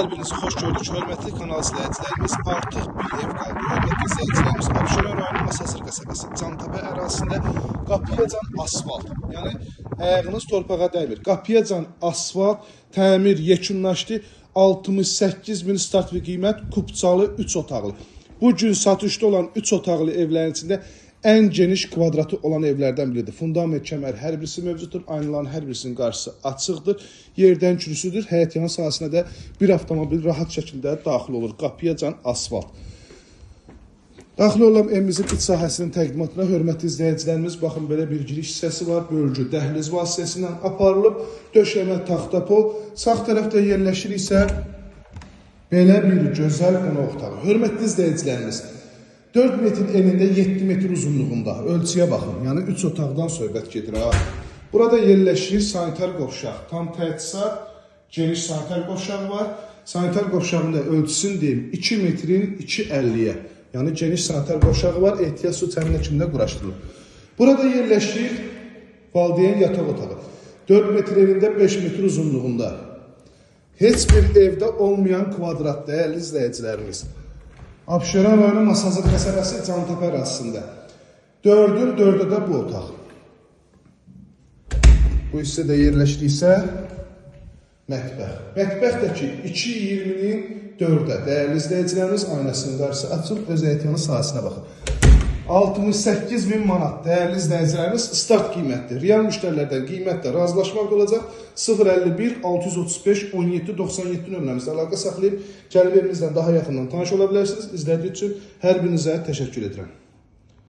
Hər birinizi xoş gördük. Hörmətli kanal izləyicilərimiz, artıq bir ev qaldı. Hörmətli izləyicilərimiz, Abşeron rayonu Masazır qəsəbəsi, Cantəpə ərazisində qapıyacan asfalt. Yəni ayağınız torpağa dəymir. Qapıyacan asfalt təmir yekunlaşdı. 68 min start və qiymət, kupçalı 3 otaqlı. Bu gün satışda olan 3 otaqlı evlərin içində ən geniş kvadratı olan evlərdən biridir. Fundament, kəmər hər birisi mövcuddur. Aynaların hər birisinin qarşısı açıqdır. Yerdən kürsüdür. Həyət yanı sahəsinə də bir avtomobil rahat şəkildə daxil olur. Qapıyacan asfalt. Daxil olan evimizin iç sahəsinin təqdimatına hörmətli izləyicilərimiz, baxın belə bir giriş hissəsi var. Bölgü dəhliz vasitəsilə aparılıb. Döşəmə taxta pol. Sağ tərəfdə yerləşir isə belə bir gözəl qonaq otağı. Hörmətli izləyicilərimiz, 4 metr enində, 7 metr uzunluğunda. Ölçüyə baxın. Yəni 3 otaqdan söhbət gedir ha. Burada yerləşir sanitar qovşaq. Tam təchizat, geniş sanitar qovşağı var. Sanitar qovşağının da ölçüsünü deyim, 2 metrin 2,50-yə. Yəni geniş sanitar qovşağı var. Ehtiyat su təminə kimi də quraşdırılıb. Burada yerləşir valideyn yataq otağı. 4 metr enində, 5 metr uzunluğunda. Heç bir evdə olmayan kvadrat, dəyərli izləyicilərimiz. Abşeron rayonu Masazır qəsəbəsi Cantəpə ərazisində. 4-ün 4-də də bu otaq. Bu hissədə yerləşir isə mətbəx. Mətbəx də ki 2,20-nin 4-də. Dəyərli izləyicilərimiz, aynasının qarşısı açıq, öz həyət yanı sahəsinə baxın. 68 min manat dəyərli izləyicilərimiz start qiymətdir. Real müştərilərdən qiymətdə razılaşmaq olacaq. 051 635 17 97 nömrəmizlə əlaqə saxlayıb gəlib evimizlə daha yaxından tanış ola bilərsiniz. İzlədiyiniz üçün hər birinizə təşəkkür edirəm.